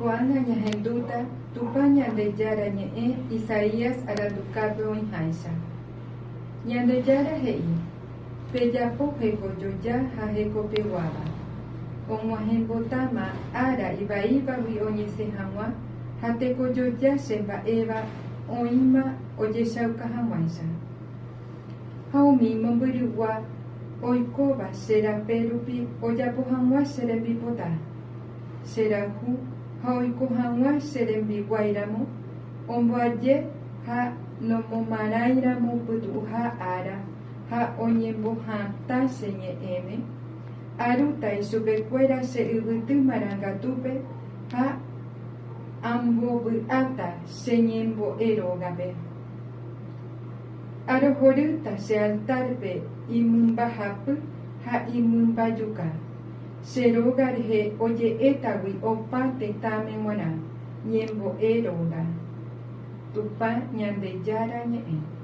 Ko'ág̃a ñahendúta Tupã Ñandejára ñe'ẽ Isaías arandukápe oĩháicha. Ñandejára he'i, Pejapo hekojoja ha hekopeguáva. Og̃uahẽmbotáma ára ivaívagui oñesẽ hag̃ua ha tekojoja che mba'éva oĩma ojechauka hag̃uáicha. Ha umi mombyrygua oikóva che rape rupi ojapo hag̃ua che rembipota, che rayhu ha oiko hag̃ua che rembiguái ramo, omboaje ha nomomarãi ramo pytu'uha ára ha oñembohatã che ñe'ẽme, arúta ichupekuéra che yvyty marangatúpe ha ambovy'áta che ñembo'e rógape. Arohorýta che altárpe imymbahapy ha imymbajuka, che róga rehe oje'étagui opa tetãme g̃uarã, ñembo'e róga. Tupã Ñandejára ñe'ẽ.